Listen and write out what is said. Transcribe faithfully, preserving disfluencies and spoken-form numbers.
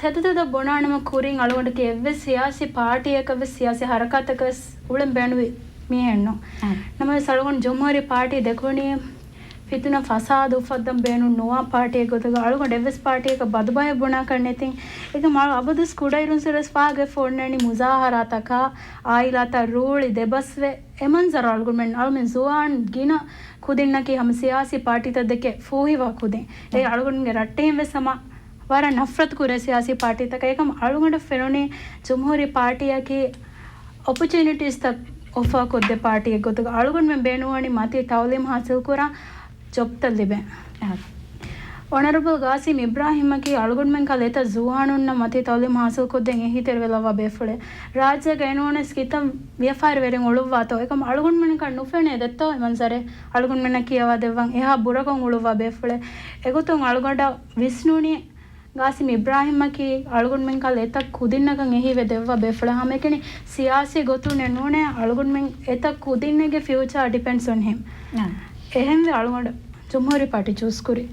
ތެދު ތެދަށް ބުނާނަމަ ކުރިން އަޅުގަނޑަކީ އެއްވެސް ސިޔާސީ ޕާޓީއަކަށް ވެސް ސިޔާސީ ހަރަކާތަކަށް ވެސް އުޅެން ބޭނުންވި މީހެއް ނޫން. ނަމަވެސް އަޅުގަނޑު ޖުމްހޫރީ ޕާޓީ ދެކުނީ ފިތުނަ ފަސާދަ އުފައްދަން ބޭނުން ނުވާ ޕާޓީއެއް ގޮތުގަ އަޅުގަނޑު އެއްވެސް ޕާޓީއަކަށް ބަދުބަހެއް ބުނާކަށް ނެތިން. އެކަމް އަޅު އަބަދުވެސް ކުޑައިރުން ސުރެސް ފާގެ ފޯންނަނީ މުޒާހަރާތަކާ، އާއިލާތައް ރޫޅި ދެބަސްވެ، އެ މަންޒަރު އަޅުގަނޑުމެން އަޅުމެން ޒުވާން ގިނަ ކުދިންނަކީ ހަމަ ސިޔާސީ ޕާޓީތައް ދެކެ ފޫހިވާ ކުދިން. އެ އަޅުގަނޑުގެ ރައްޓެހިން ވެސް ހަމަ ވަރަށް ނަފްރަތު ކުރޭ ސިޔާސީ ޕާޓީތަކަށް. އެކަމް އަޅުގަނޑަށް ފެނުނީ ޖުމްހޫރީ ޕާޓީއަކީ އޮޕޮޗުނިޓީސްތައް އޮފާ ކޮށްދޭ ޕާޓީއެއް ގޮތުގަ އަޅުގަނޑުމެން ބޭނުންވަނީ މަތީ ތައުލީމް ހާސިލް ކުރާ ޖޮބްތައް ލިބެން. އޮނަރަބަލް ގާސިމް އިބްރާހިމްއަކީ އަޅުގަނޑުމެން ކަލޭ އެތައް ޒުވާނުންނަށް މަތީ ތައުލީމް ހާސިލް ކޮށްދޭން އެހީތެރިވެލައްވާ ބޭފުޅެއް. ރާއްޖޭގަ އެނޫނެސް ކިތަން ވިޔަފާރިވެރިން އުޅުއްވާތޯ އެކަމް އަޅުގަނޑުމެންނަކަށް ނުފެނޭ ދެއްތޯ އެ މަންޒަރެއް. އަޅުގަނޑުމެންނަށް ކިޔަވާ ދެއްވަން އެހާ ބުރަކޮށް އުޅުއްވާ ބޭފުޅެއް. އެގޮތުން އަޅުގަނޑަށް ވިސްނުނީ ގާސިމް އިބްރާހިމްއަކީ އަޅުގަނޑުމެން ކަލޭ އެތައް ކުދިންނަކަށް އެހީވެ ދެއްވާ ބޭފުޅެއް. ހަމައެކަނި ސިޔާސީ ގޮތުން ނޫނޭ އަޅުގަނޑުމެން އެތައް ކުދިންނެއްގެ ފިއުޗާ ޑިޕެންޑްސް އޮން ހިމް. އެހެންވެ އަޅުގަނޑު ޖުމްހޫރީ ޕާޓީ ޗޫސް ކުރީ.